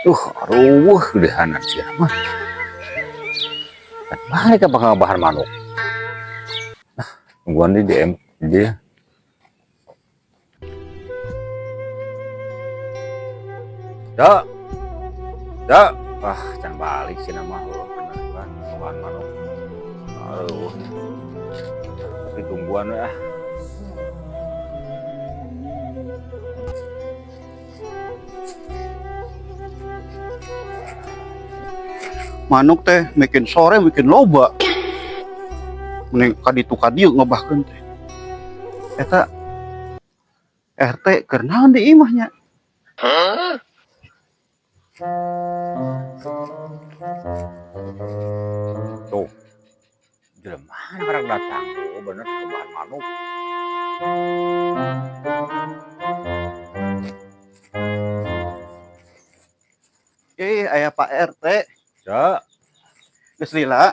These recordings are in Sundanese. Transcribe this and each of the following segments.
Aruh gedehanan sih mah. Balik apa ngabahan manuk? Nah, tungguan di DM dia. Dok. Dok. Wah, can balik sih nama. Oh, bener kan ngabahan manuk. Aduh. Tapi tungguan ya. Manuk teh makin sore makin loba. Mending kaditu kadieu ngebahkeun teh. Eta RT keur naon di imahnya? Tuh. Jelema mana orang datang? Oh, bener ngebahan manuk. Aya Pak RT. Cek. Geus lila.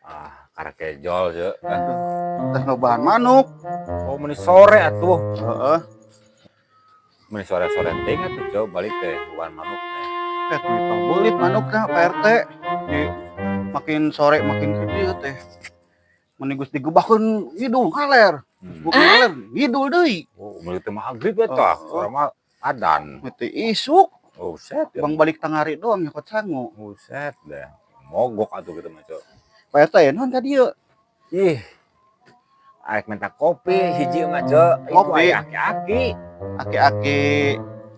Ah, karek kejol, Cek. Teh ngebahan manuk. Oh, meni sore atuh. Heeh. Meni sore-sore teh atuh, Cek, balik teh ngebahan manuk teh. Duit beulit manukna Pak RT. Di makin sore makin gede teh. Meni geus digebahkeun ngidul ngaler. Geus ngaler ngidul deui. Oh, meni teh maghrib eta. Heeh. Sore mah adan. Meni isuk. Buset ya. Bang balik tangari doang nyokot sangu. Buset deh. Mogok atuh gitu mah, Cok. Pak RT ya naon ka dieu? Ih. Arek minta kopi hiji mah, Cok. Itu Kopi. aya aki-aki. Aki-aki.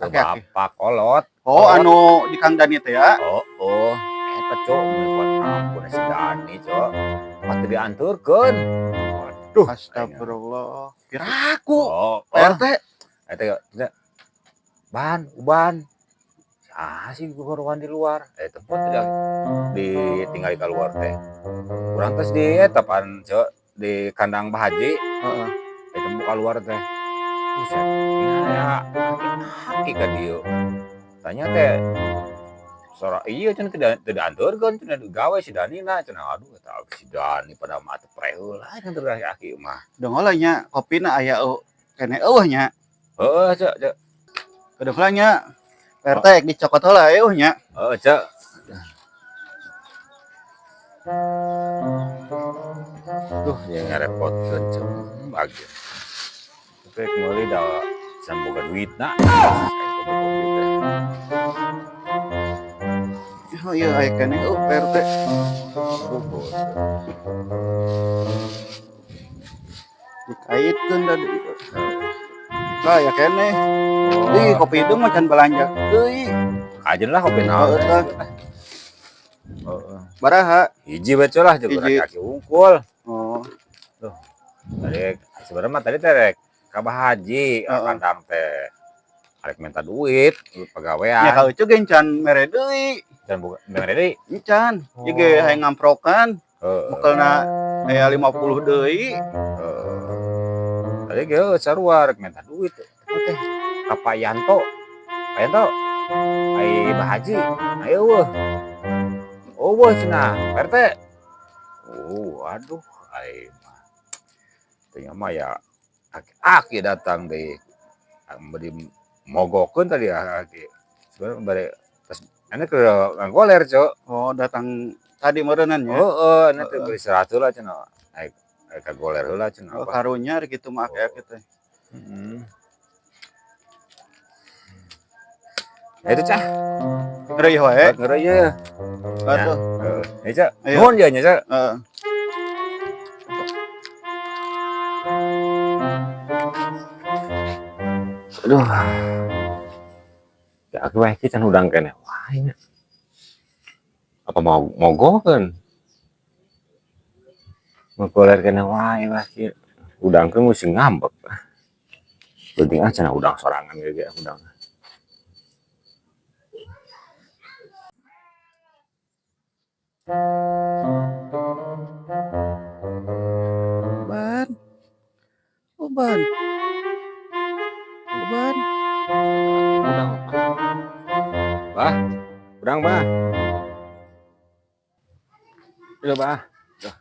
Aki-aki. Bapak kolot. Oh, anu di Kang Dani teh ya. Oh, oh. Eta, Cok, meuni kuat ampun si Dani, Cok. Pati dianturkeun. Waduh. Astagfirullah. Piraku. Oh, Pak RT. Eta ya. Ban, uban. Ah, sih gugurungan di luar. Tempat tidak ditinggali keluar teh. Urang tes di eta pan, Cok, di kandang Bah Haji. Heeh. Tempat keluar teh. Buset. Ya, aki ka dieu. Tanya teh. Sora iya cenah tidak anturkeun cenah gawe si Dani na cenah aduh eta si Dani pada mah teu pre heula kan teu aki mah. Dong heula nya kopina aya kene eueuh nya. Heeh, Cok, Cok. Dong heula nya. Pak RT dicokot heula eueuh nya. Heeh, Cok. Duh, ya ngarepotkeun Cok. Bagus. Tapi meuli da can boga duitna. Aing kopi-kopi teh. Oh iya aya kene eueuh Pak RT. Dikaitkeun da deui. Lah ya kene. Ih, kopi itu mah can belanja deui. Kajen lah kopi naon. Heeh, tah. Heeh. Baraha? Hiji bae lah jeung Hiji. Kaki unggul. Oh. Tuh. Tadi sebenarnya mah tadi teh rek ka Bah Haji, Heeh. kandang teh. Arek minta duit, duit pagawean. Ya kalau itu ge can mere deui. Can buka mere deui. Encan. Oh. Ieu ge hayang ngamprokan. Heeh. Bekelna aya 50 deui. Heeh. Tadi ge sarua rek minta duit. Teh ka Pak Yanto. Pak Yanto. Ai Bah Haji, ayo eueuh. Eueuh cenah, Pak RT. Oh, aduh, ai mah. Tanya mah ya aki-aki datang deui. Bari mogokeun tadi aki. Sebenarnya bari tas ane keur ngagoler, Cok. Oh, datang tadi meureunnan nya. Heeh, ane teh bari istirahat heula cenah. Ai kagoler heula cenah. Oh, karunya rek kitu mah aki-aki teh. Heeh. Itu cah. Ngeri wae. Ngeri ye. Atuh. Heeh. Cah. Ayo. Nuhun ye nya, Cak. Heeh. Aduh. Ya aku wae can hudang keneh wae nya. Apa mau mogokeun? Mogoler keneh wae lah kieu. Hudangkeun mesti ngambek. Penting ah cenah hudang sorangan ge ge hudang. Uban. Uban. Uban. Udang. Bah, udang, bah. Iya, bah. Duh.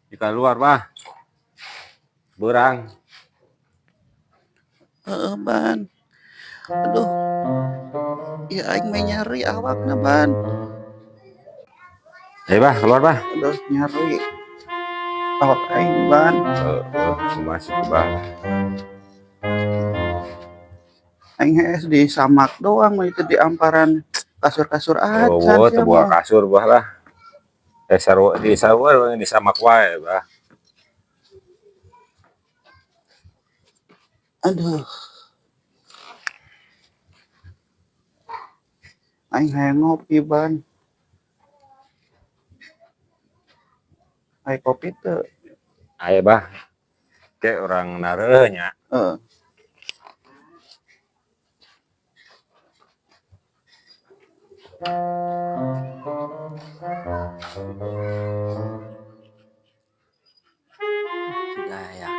Di keluar, bah. Berang. Heeh, Ban. Aduh. Ieu aing mah nyeri awakna, Ban. Ayo, Bah, keluar, Bah. Aduh, nyeri. Awak aing, Ban. Heeh, masuk, Bah. Aing hees di samak doang mah itu di amparan kasur-kasur acan Oh, sia teu boga mah. Kasur, Bah lah. Eh, sarua di sarua di samak wae, Bah. Aduh. Aing hayang ngopi, Ban. Aya kopi teu? Ayo, Bah. Ke urang nareuh nya. Heeh. Gaya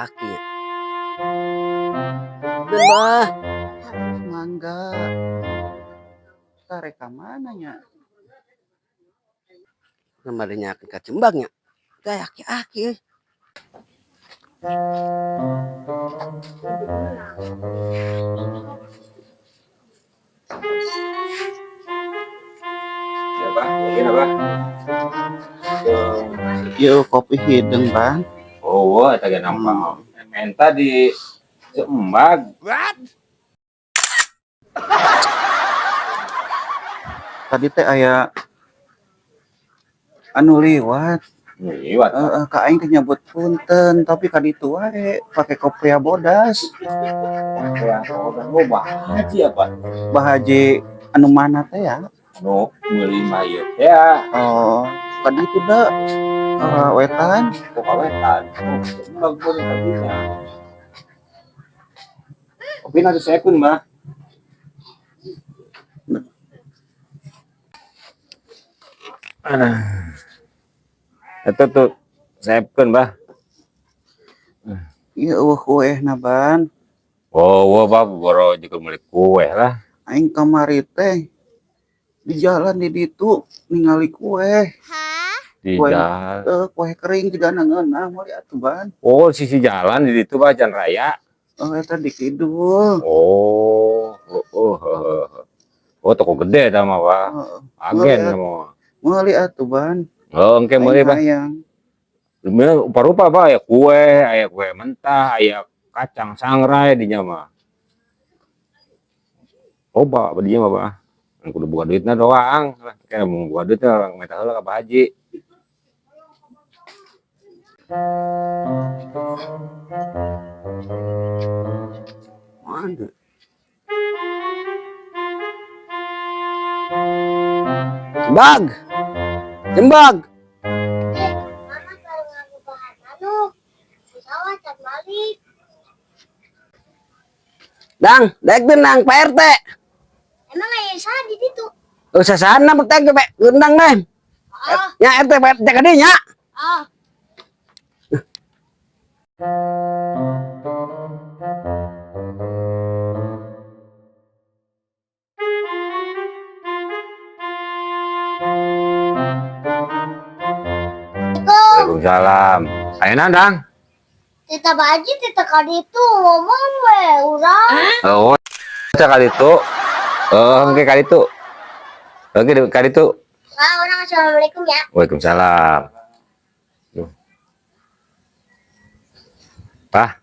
aki. Bah. Mangga. Tarek ka mana nya? Kemarinnya ka Cembangnya. Gaya aki-aki euy. Ya, Bah. Mungkin apa? Ieu kopi hideung, Bang. Oh, eta ge nampak. Menta di Cembag. Tadi teh aya anu liwat. Liwat. Heeh, ka aing teh nyebut punten, tapi ka ditu wae pake kopea bodas. Kopea bodas. Oh, Bah Haji apa? Bah Haji anu mana teh ya? Anu meuli mah ieu teh ya. Oh, ka ditu da. Wetan. Oh, ka wetan. Oh, Cembag pun tadinya. Kopi nanti saya pun, Bah. Aduh. Itu tuh seepkeun, Bah. Ieu eueuh kuehna, Ban. Oh, wah, Bah, boro juga meuli kue lah. Aing kamari teh di jalan di ditu ningali kue. Di Kue, jalan. Kue kering juga ngeunah meuli atuh, Ban. Oh, sisi jalan di ditu, Bah, jalan raya. Oh, eta di kidul. Oh, oh, oh, oh, oh. Oh, toko gede eta mah, Bah. Heeh. Agen Meuli mah. Meuli atuh, Ban. Oh, engke meuli, Bah. Hayang. Rupa-rupa, Bah, aya kue, aya kue mentah, aya kacang sangrai dinya mah. Loba dinya mah, Bah. Anu kudu boga duitna doang. Kayak mau boga duitna urang minta heula ka Pak Haji. Mana? Cembag. Cembag. Eh, mama baru ngagubahan anu. Di sawah can balik. Dang, daek tenang Pak RT. Emang aya saha di ditu? Oh, sasana bek teh Pak, gendang deh. Ah, Nya RT Pak RT ka dieu nya. Ah. Waalaikumsalam. Ayo nandang. Tita Pak Haji tita ka ditu ngomong we urang. Oh, teh ka ditu. Oh, engke ka ditu. Oke, ka ditu. Ah, urang assalamualaikum ya. Waalaikumsalam. Duh. Pah.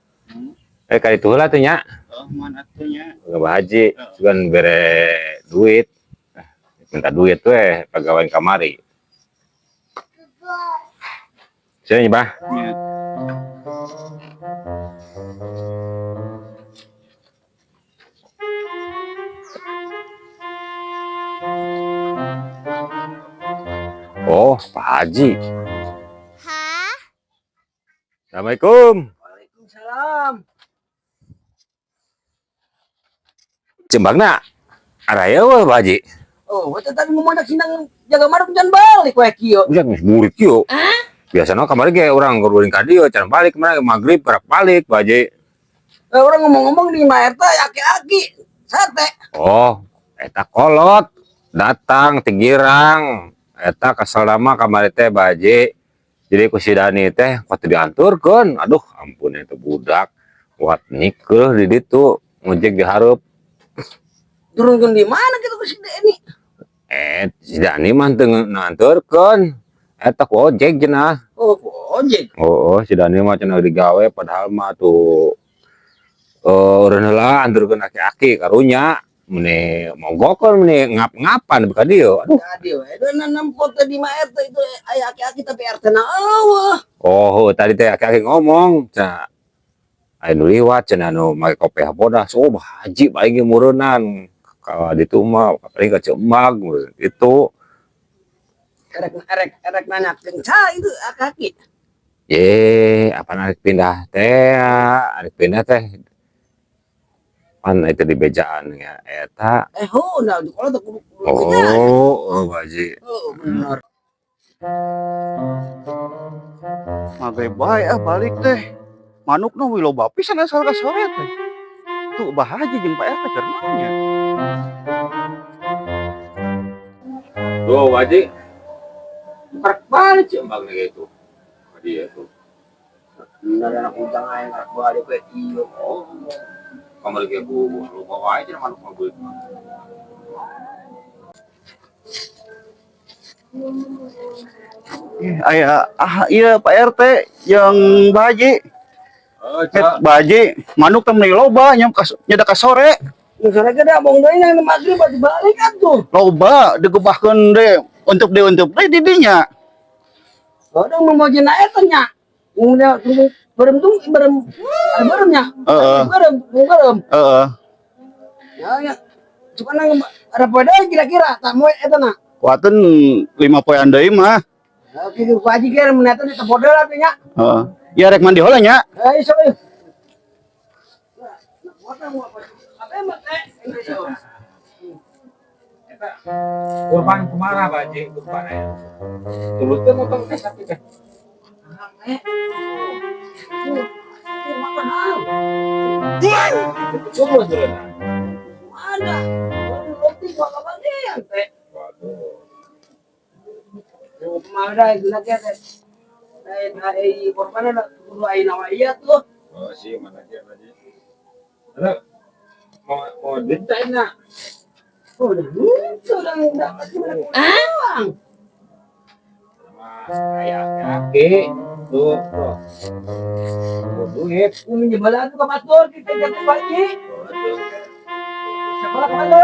Eh, ka ditu heula teh nya. Oh, mana atuh nya? Ka Pak Haji, sugan bere duit. Minta duit we pagawean kamari. Sini, Bah. Nya. Oh, Pak Haji. Hah? Assalamualaikum. Waalaikumsalam. Cembangna. Araya we, Pak Haji. Oh, teh tadi ngomong sindang jaga maruk jangan balik we kieu. Bisa geus murid kieu. Biasana kamari ge urang ngururin ka dieu can balik kemana maghrib gerak balik, Pak Haji. Eh, orang ngomong-ngomong di imah eta aki-aki sate. Oh, eta kolot datang ti girang. Eta kesel mah kamari teh, Pak Haji. Jadi ku si Dani teh kudu dianturkeun. Aduh, ampun itu budak. Wat nikeuh di ditu ngojek di hareup. Turunkeun di mana gitu ke si Deni? Eh, si Dani mah teu nganterkeun. Eta ku ojek cenah. Oh, ku ojek. Oh, si Dani mah cenah digawe, padahal mah tuh eureun heula anterkeun aki-aki karunya. Meni mogokkeun, meni ngap-ngapan ka dieu. Aduh. Tadi we da nempo teh di mah RT itu aya aki-aki, tapi RT na eueuh. Oh, tadi teh aki-aki ngomong cenah. Aya nu liwat cenah nu make kopiah bodas. Oh, Bah Haji paling ge mureunan. Ka ditu mah paling ka Cemag itu. Erek erek erek nanyakeun ca itu aki-aki. Ye, apa arek pindah teh, arek pindah teh. Pan itu di bejaan ya eta. Eh, ho, nah di kolot kudu kudu bejaan. Oh, Bah Haji. Oh, bener. Maghrib bae ah balik teh. Manukna we loba pisan asal ka sore teh. Tuh Bah Haji jeung Pak RT keur naon nya? Tuh, Bah Haji. Karek balik sih embang gitu. Dia tuh. Bener anak utang aing karek balik we ieu. Oh. Kamari ge ku lu bawa aja manuk mah gue. Ih, aya ah iya Pak RT yang Bah Haji. Oh, Eh, Bah Haji, manuk teh meuni loba nya nya ka sore. Nu sore ge da bong deui nang maghrib batu balik atuh. Loba digebahkeun deui untuk deui untuk deui di dinya. Oh, dong nu mau jena eta nya. Nu dia tunggu berem tung berem ada berem nya. Heeh. Berem, berem. Heeh. Ya ya. Cuman nang ada poe deui kira-kira tak moe eta na. Kuateun 5 poean deui mah. Oke, ku Haji ge mun eta di tepo deui atuh nya. Heeh. Ya rek mandi heula nya. Eh, iso euy. Kurban kumaha Bah Haji? Kurban aya. Turutkeun motong teh sapi teh. Sumur sebenarnya. Ada. Roti gua kebagian teh. Waduh. Yo kumaha itu lagi teh. Eh, ai korban ada kudu ai nawa iya tuh. Oh, sih mana dia Bah Haji. Ada mau mau dicai na. Oh, udah itu udah udah uang. Sama kayak kaki tuh tuh. Tuh, duit. Ini nyebalan tuh ke patur kita jatuh pagi. Waduh. Sekolah kemana?